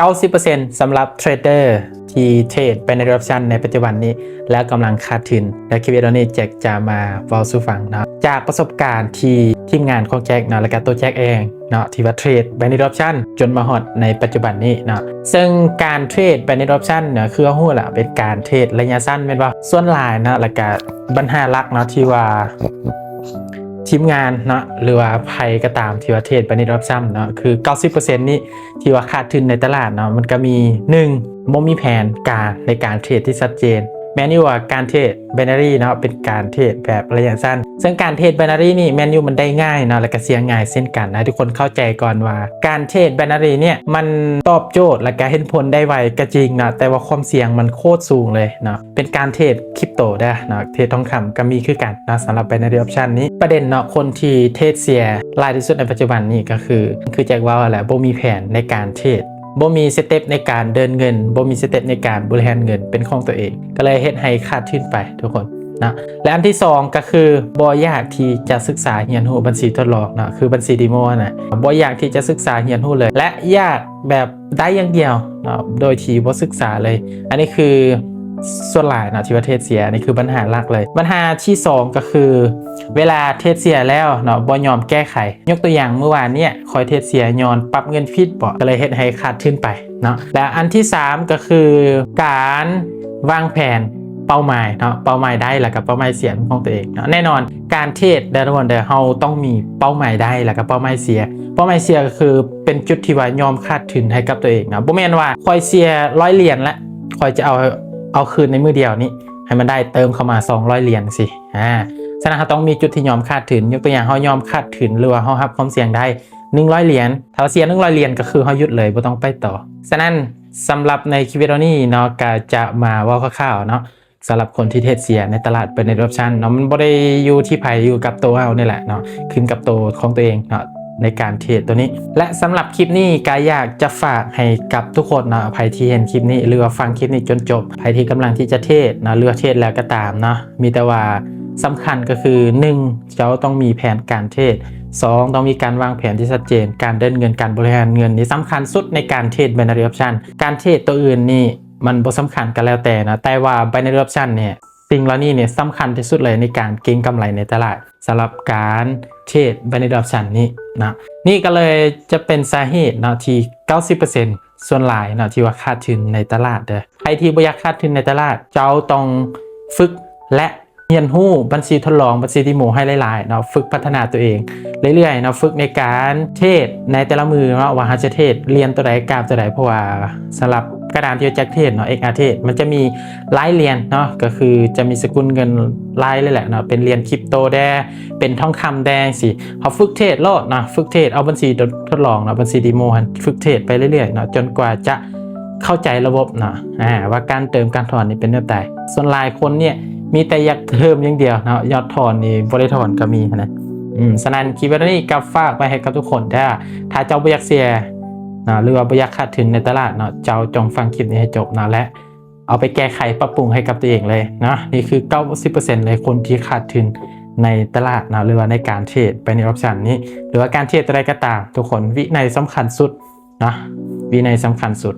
ເກົ້າສິບເປີເຊັນ ສຳລັບເທຣດເດີທີ່ເທຣດ binary option ໃນປັດຈຸບັນນີ້ ແລ້ວກຳລັງຂາດທຶນ ແລະ ຄລິບວິດີໂອນີ້ແຈັກຈະມາເວົ້າສູ່ຟັງເນາະ ຈາກປະສົບການທີ່ທີມງານຂອງແຈັກເນາະ ແລ້ວກໍຕົວແຈັກເອງເນາະ ທີ່ວ່າເທຣດ binary option ຈົນມາຮອດໃນປັດຈຸບັນນີ້ເນາະ. ເຊິ່ງການເທຣດ binary option ເນາະ ຄືເຮົາຮູ້ລະ ເປັນການເທຣດໄລຍະສັ້ນແມ່ນບໍ່? ສ່ວນຫຼາຍເນາະ ແລ້ວກະບັນຫາຫຼັກເນາະ ທີ່ວ່າທີມງານເນາະ ຫຼືວ່າໃຜກໍຕາມທີ່ວ່າເທຣດ binary option ເນາະ ຄືເກົ້າສິບເປີເຊັນນີ້ ທີ່ວ່າຂາດທຶນໃນຕະຫຼາດເນາະ ມັນກໍມີ ໜຶ່ງ ບໍ່ມີແຜນການໃນການເທຣດທີ່ຊັດເຈນ. ແມ່ນຢູ່ວ່າການເທຣດ binary ເນາະ ເປັນການເທຣດແບບໄລຍະສັ້ນ ເຊິ່ງການເທຣດ binary ນີ້ແມ່ນຢູ່ມັນໄດ້ງ່າຍເນາະ ແລ້ວກໍສ່ຽງງ່າຍເຊັ່ນກັນ. ໃຫ້ທຸກຄົນເຂົ້າໃຈກ່ອນວ່າການເທຣດ binary ເນີ້ຍ ມັນຕອບໂຈດ ແລ້ວກໍເຫັນຜົນໄດ້ໄວກໍຈິງເນາະ ແຕ່ວ່າຄວາມສ່ຽງມັນໂຄດສູງເລີຍເນາະ. ເປັນການເທຣດຄຣິບໂຕເດີເນາະ ເທຣດທອງຄຳກໍມີຄືກັນເນາະ ສຳລັບ binary option ນີ້. ປະເດັນເນາະ ຄົນທີ່ເທຣດເສຍຫຼາຍທີ່ສຸດໃນປັດຈຸບັນນີ້ກໍຄື ຄືແຈັກເວົ້າຫັ້ນແຫຼະ ບໍ່ມີແຜນໃນການເທຣດ ບໍ່ມີສະເຕັບໃນການເດີນເງິນ ບໍ່ມີສະເຕັບໃນການບໍລິຫານເງິນເປັນຂອງຕົວເອງ ກໍເລີຍເຮັດໃຫ້ຂາດທຶນໄປທຸກຄົນເນາະ. ແລະ ອັນທີສອງກໍຄື ບໍ່ຢາກທີ່ຈະສຶກສາຮຽນຮູ້ບັນຊີທົດລອງເນາະ ຄືບັນຊີເດໂມຫັ້ນນະ ບໍ່ຢາກທີ່ຈະສຶກສາຮຽນຮູ້ເລີຍ ແລະ ຢາກແບບໄດ້ຢ່າງດຽວເນາະ ໂດຍທີ່ບໍ່ສຶກສາເລີຍ. ອັນນີ້ຄືສ່ວນຫຼາຍເນາະ ທີ່ວ່າເທຣດເສຍ ອັນນີ້ຄືບັນຫາຫຼັກເລີຍ. ບັນຫາທີສອງກໍຄື ເວລາເທຣດເສຍແລ້ວເນາະ ບໍ່ຍອມແກ້ໄຂ. ຍົກຕົວຢ່າງ ມື້ວານເນີ້ຍ ຂ້ອຍເທຣດເສຍຍ້ອນປັບເງິນຜິດເບາະ ກໍເລີຍເຮັດໃຫ້ຂາດທຶນໄປເນາະ. ແລະ ອັນທີສາມກໍຄື ການວາງແຜນເປົ້າໝາຍເນາະ ເປົ້າໝາຍໄດ້ ແລ້ວກໍເປົ້າໝາຍເສຍຂອງຕົວເອງເນາະ. ແນ່ນອນ ການເທຣດເດີທຸກຄົນເດີ ເຮົາຕ້ອງມີເປົ້າໝາຍໄດ້ ແລ້ວກໍເປົ້າໝາຍເສຍ. ເປົ້າໝາຍເສຍກໍຄື ເປັນຈຸດທີ່ວ່າຍອມຂາດທຶນໃຫ້ກັບຕົວເອງເນາະ ບໍ່ແມ່ນວ່າຂ້ອຍເສຍຮ້ອຍຫຼຽນລະ ຂ້ອຍຈະເອົາ ເອົາຄືນໃນມື້ດຽວນີ້ ໃຫ້ມັນໄດ້ເຕີມເຂົ້າມາສອງຮ້ອຍຫຼຽນຊີ້. ອາ ສະນັ້ນເຮົາຕ້ອງມີຈຸດທີ່ຍອມຂາດທຶນ. ຍົກຕົວຢ່າງ ເຮົາຍອມຂາດທຶນ ຫຼືວ່າເຮົາຮັບຄວາມສ່ຽງໄດ້ໜຶ່ງຮ້ອຍຫຼຽນ ຖ້າວ່າເສຍໜຶ່ງຮ້ອຍຫຼຽນ ກໍຄືເຮົາຢຸດເລີຍ ບໍ່ຕ້ອງໄປຕໍ່. ສະນັ້ນ ສຳລັບໃນຄລິບວິດີໂອນີ້ເນາະ ກໍຈະມາເວົ້າຄ່າວໆເນາະ ສຳລັບຄົນທີ່ເທຣດເສຍໃນຕະຫຼາດ binary option ເນາະ ມັນບໍ່ໄດ້ຢູ່ທີ່ໃຜ ຢູ່ກັບໂຕເຮົານີ້ແຫຼະເນາະ ຂຶ້ນກັບໂຕຂອງຕົວເອງເນາະ ໃນການເທຣດໂຕນີ້. ແລະ ສຳລັບຄລິບນີ້ກໍຢາກຈະຝາກໃຫ້ກັບທຸກຄົນເນາະ ໃຜທີ່ເຫັນຄລິບນີ້ ຫຼືວ່າຟັງຄລິບນີ້ຈົນຈົບ ໃຜທີ່ກຳລັງທີ່ຈະເທຣດເນາະ ຫຼືວ່າເທຣດແລ້ວກໍຕາມເນາະ ມີແຕ່ວ່າສຳຄັນກໍຄື ໜຶ່ງ ເຈົ້າຕ້ອງມີແຜນການເທຣດ, ສອງ ຕ້ອງມີການວາງແຜນທີ່ຊັດເຈນ, ການເດີນເງິນ, ການບໍລິຫານເງິນນີ້ສຳຄັນສຸດໃນການເທຣດ binary option. ການເທຣດຕົວອື່ນນີ້ມັນບໍ່ສຳຄັນກໍແລ້ວແຕ່ນະ, ແຕ່ວ່າ binary option ນີ້ ສິ່ງເຫຼົ່ານີ້ນີ້ສຳຄັນທີ່ສຸດເລີຍໃນການເກັງກຳໄລໃນຕະຫຼາດ ສຳລັບການເທຣດ binary option ນີ້ນະ. ນີ້ກໍເລີຍຈະເປັນສາເຫດເນາະ ທີ່ເກົ້າສິບເປີເຊັນ ສ່ວນຫຼາຍເນາະ ທີ່ວ່າຂາດທຶນໃນຕະຫຼາດເດີ. ໃຜທີ່ບໍ່ຢາກຂາດທຶນໃນຕະຫຼາດ ເຈົ້າຕ້ອງຝຶກ ແລະ ຮຽນຮູ້ບັນຊີທົດລອງ, ບັນຊີເດໂມໃຫ້ຫຼາຍໆເນາະ, ຝຶກພັດທະນາຕົວເອງເລື້ອຍໆເນາະ, ຝຶກໃນການເທຣດໃນແຕ່ລະມື້ເນາະ ວ່າເຮົາຈະເທຣດຫຼຽນໂຕໃດ, ກາບໂຕໃດ, ເພາະວ່າສຳລັບກະດານທີ່ເຮົາຈັກເທຣດເນາະ, ເອັກອາເທຣດ ມັນຈະມີຫຼາຍຫຼຽນເນາະ, ກໍຄືຈະມີສະກຸນເງິນຫຼາຍເລີຍແຫຼະເນາະ, ເປັນຫຼຽນຄຣິບໂຕແດ່, ເປັນທອງຄຳແດ່ຈັ່ງຊີ້. ເຮົາຝຶກເທຣດໂລດເນາະ, ຝຶກເທຣດ ເອົາບັນຊີທົດລອງເນາະ, ບັນຊີເດໂມຫັ້ນ ຝຶກເທຣດໄປເລື້ອຍໆເນາະ, ຈົນກວ່າຈະ ເຂົ້າໃຈລະບົບເນາະ ອາ ວ່າການເຕີມການຖອນນີ້ເປັນແນວໃດ. ສ່ວນຫຼາຍຄົນນີ້ມີແຕ່ຢາກເຕີມຢ່າງດຽວເນາະ, ຢາກຖອນນີ້ບໍ່ໄດ້ຖອນກໍມີຫັ້ນນະ. ອືມ ສະນັ້ນຄລິບວິດີໂອນີ້ກໍຝາກໄວ້ໃຫ້ກັບທຸກຄົນເດີ້. ຖ້າເຈົ້າບໍ່ຢາກເສຍເນາະ ຫຼືວ່າບໍ່ຢາກຂາດທຶນໃນຕະຫຼາດເນາະ, ເຈົ້າຈົ່ງຟັງຄລິບນີ້ໃຫ້ຈົບເນາະ ແລະ ເອົາໄປແກ້ໄຂປັບປຸງໃຫ້ກັບຕົວເອງເລີຍເນາະ. ນີ້ຄືເກົ້າສິບເປີເຊັນເລີຍ ຄົນທີ່ຂາດທຶນໃນຕະຫຼາດເນາະ ຫຼືວ່າໃນການເທຣດ binary option ນີ້ ຫຼືວ່າການເທຣດໃດກໍຕາມ ທຸກຄົນ ວິໄນສຳຄັນສຸດ ເນາະ ວິໄນສຳຄັນສຸດ.